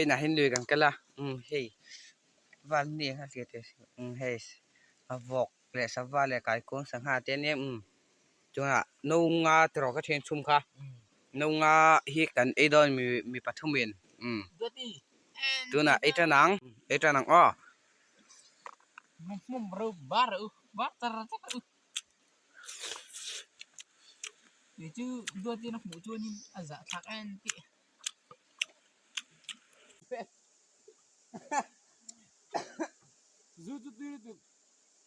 Vawiinah hian lui kan kal a umm hei val ni ang a hliah teh umm hei vawk leh sava leh kaikuang sangha te ania umm tunah no nga te rawh ka then chhum kha no nga hi kan ei dawn mi mi pathumin umm tunah ei tan ang ei tan ang aw. Zu chu tui lutuk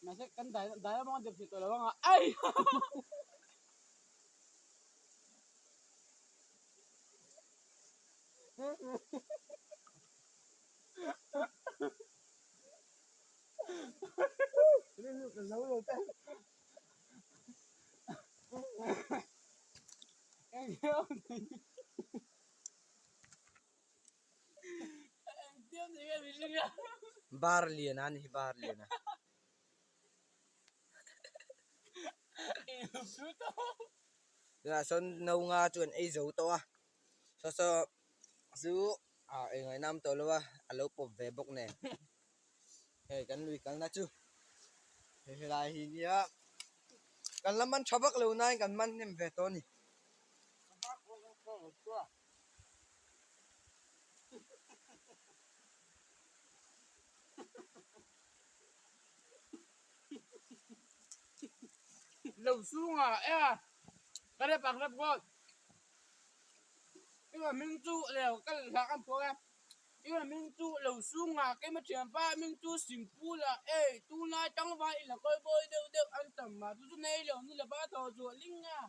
mahse kan dai dai lamah dep thei tawh lo ang a ai Bar lian a ni hi bar lian a. Tunah sawn no nga chu an ei zo tawh a saw saw chu ah eng ngaih nam tawh lo a a lo pawp ve bawk nen hei kan lui kalna chu hei helai hi nia kan la man tha vak lo nain kan man hnem ve tawh a ni. Lo chhungah e ka rep ang rep ngawt Iwa hming chu leu ka hla kan pawh e Iwa hming chu lo chhungah keima thianpa hming chu Singpula ei tunlai tlangval ila kawi bawi deuh deuh an tam mah chu chu nei lo ni lova thaw chhuah ling a.